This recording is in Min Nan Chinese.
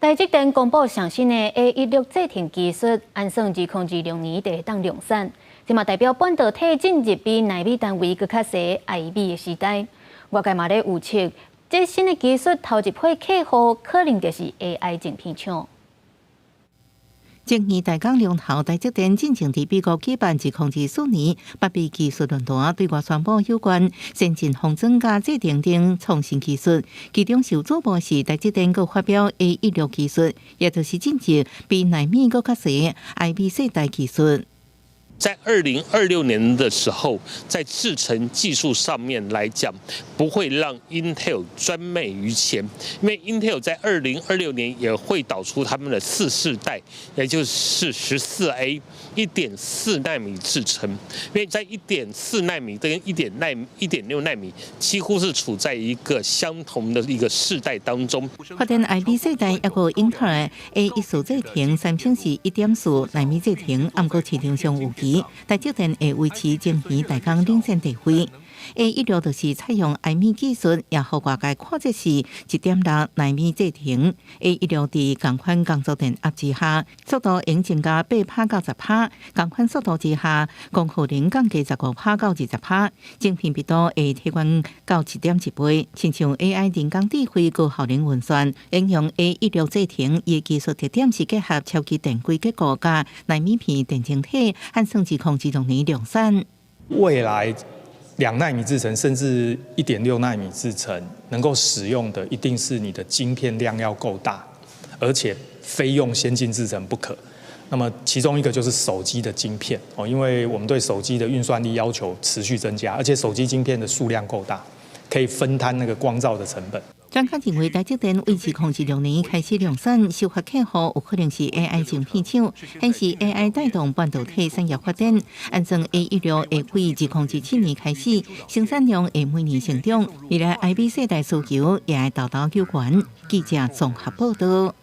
台積電公布上新的 A16製程技術，按算2026年就會當量產，這嘛代表半導體進入比納米單位閣較細納米的時代。外界嘛咧預測，這新的技術頭一批客戶可能就是 AI 晶片廠。晶圓代工龍頭台積電進前佇美國舉辦2024年百倍技術論壇，對外宣布有關先進封裝佮製程等創新技術。其中受矚目是台積電閣發表 A16技術，也就是進入比納米閣較細納米世代技術。在2026年的時候，在製程技術上面來講，不會讓 Intel 專賣於前，因為 Intel 在二零二六年也會導出他們的次世代，也就是14A 1.4納米製程，因為在一點四納米跟1.6納米幾乎是處在一個相同的一個世代當中。發展納米世代抑閣英特爾 A14製程，三星是1.4納米製程，毋過市場上有機。台積電會維持晶圓代工領先地位。A16就是採用納米技術，也予外界看作是1.6納米製程。A16佇仝款工作電壓之下，速度會增加8趴到10趴；仝款速度之下，功耗能降低15趴到20趴。晶片密度會提懸到1.1倍，親像 AI 人工智慧高效能運算，應用 A16製程，伊的技術特點是結合超級電規結構佮納米片電晶體，按算2026年量產。未來2納米製程甚至1.6納米製程能夠使用的，一定是你的晶片量要夠大，而且非用先進製程不可。那麼其中一個就是手機的晶片哦，因為我們對手機的運算力要求持續增加，而且手機晶片的數量夠大，可以分攤那個光罩的成本。專家認為，台積電為2026年開始量產，首發客戶有可能是 AI 晶片廠，顯示 AI 帶動半導體產業發展。按算 A16會於2027年開始生產量會每年成長，未來納米世代需求也會沓沓湧現。記者綜合報道。